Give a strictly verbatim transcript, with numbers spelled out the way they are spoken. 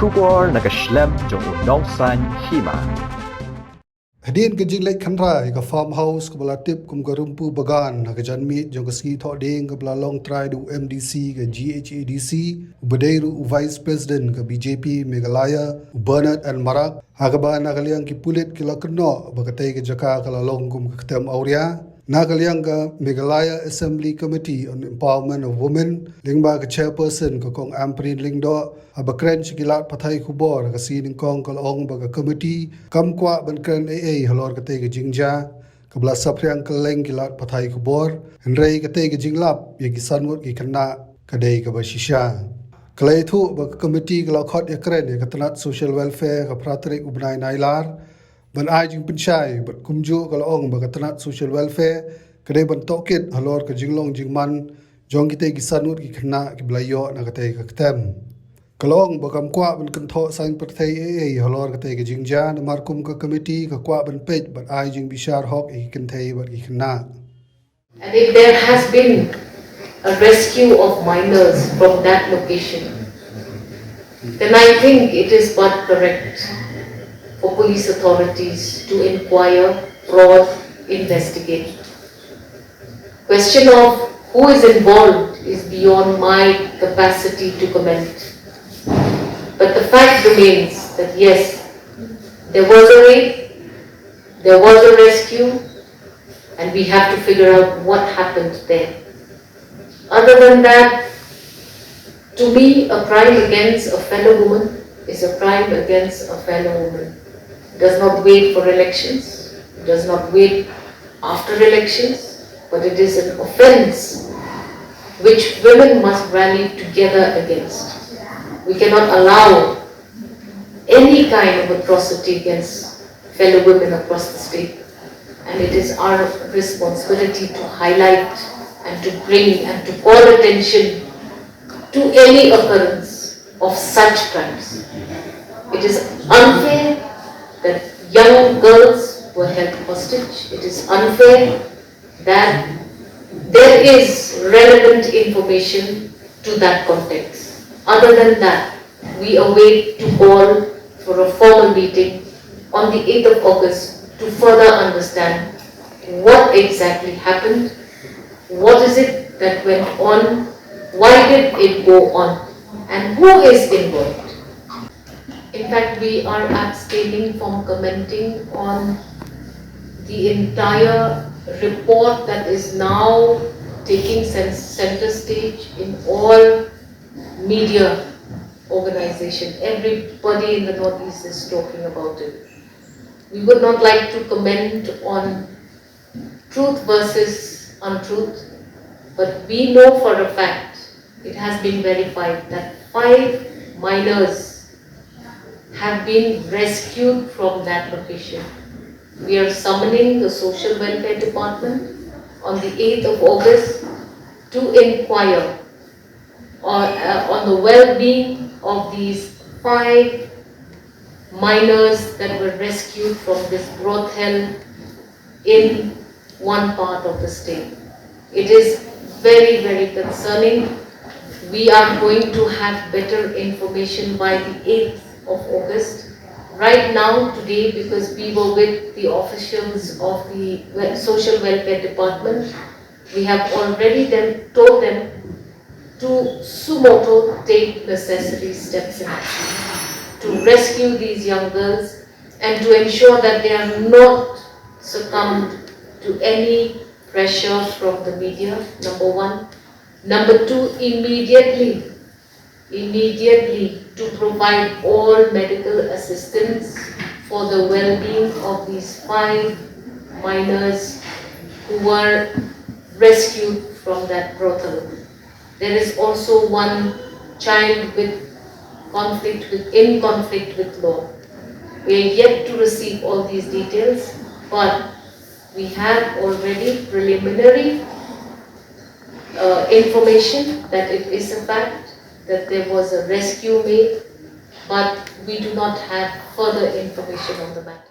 Khubor na ka shlem jong u nongsan hima. Hadien ka jingleit khynra ïa ka farmhouse kaba la tip kum ka Rumpu Bagan ha ka janmiet jong ka sngi Thohdieng kaba la long trai da u M D C ka G H A D C, uba dei ruh u Vice President ka B J P Meghalaya, u Bernard N Marak, ha kaba na ka liang ki pulit ki la kynnoh ba katei ka jaka ka la long kum ka ktem awria. Na ka liang ka Meghalaya Assembly Committee on Empowerment of Women, lyngba ka chairperson ka Kong Ampareen Lyngdoh, haba kren sha ki lad pathai khubor ha ka sngi nyngkong ka la ong ba ka committee kam kwah ban kren ei ei halor katei ka jingjia kaba la saphriang kylleng ki lad pathai khubor, hynrei katei ka jinglap ïa ki san ngut ki khynnah ka dei kaba shisha. Ka la ïathuh ba ka committee ka la khot ïakren ïa ka tnat social welfare ha ka phra tarik u bnai Nailar ban ai jingpynshai, bad kumjuh ka la ong ba ka tnat social welfare ka dei ban tohkit halor ka jinglong jingman jong kitei ki san ngut ki khynnah kiba la ïoh na katei ka ktem. Ka la ong ba kam kwah ban kynthoh saiñ pyrthei ei ei halor katei ka jingjia, namar kum ka committee ka kwah ban peit bad ai jingbishar hok ïa ki kynthei bad ki khynnah. And if there has been a rescue of minors from that location, then I think it is but correct for police authorities to inquire, probe, investigate. Question of who is involved is beyond my capacity to comment. But the fact remains that yes, there was a raid, there was a rescue, and we have to figure out what happened there. Other than that, to me, a crime against a fellow woman is a crime against a fellow woman. It does not wait for elections, it does not wait after elections, but it is an offense which women must rally together against. We cannot allow any kind of atrocity against fellow women across the state. And it is our responsibility to highlight and to bring and to call attention to any occurrence of such crimes. It is unfair that young girls were held hostage. It is unfair that there is relevant information to that context. Other than that, we await to call for a formal meeting on the eighth of August to further understand what exactly happened, what is it that went on, why did it go on, and who is involved. In fact, we are abstaining from commenting on the entire report that is now taking cen- center stage in all media organization. Everybody in the Northeast is talking about it. We would not like to comment on truth versus untruth, but we know for a fact, it has been verified, that five minors have been rescued from that location. We are summoning the Social Welfare Department on the eighth of August to inquire on, uh, on the well-being of these five minors that were rescued from this brothel in one part of the state. It is very, very concerning. We are going to have better information by the eighth of August. Right now, today, because we were with the officials of the we- Social Welfare Department, we have already them told them to suo motu take necessary steps in action to rescue these young girls and to ensure that they are not succumbed to any pressure from the media, number one. Number two, immediately, immediately to provide all medical assistance for the well-being of these five minors who were rescued from that brothel. There is also one child with conflict with, in conflict with law. We are yet to receive all these details, but we have already preliminary uh, information that it is a fact that there was a rescue made, but we do not have further information on the matter.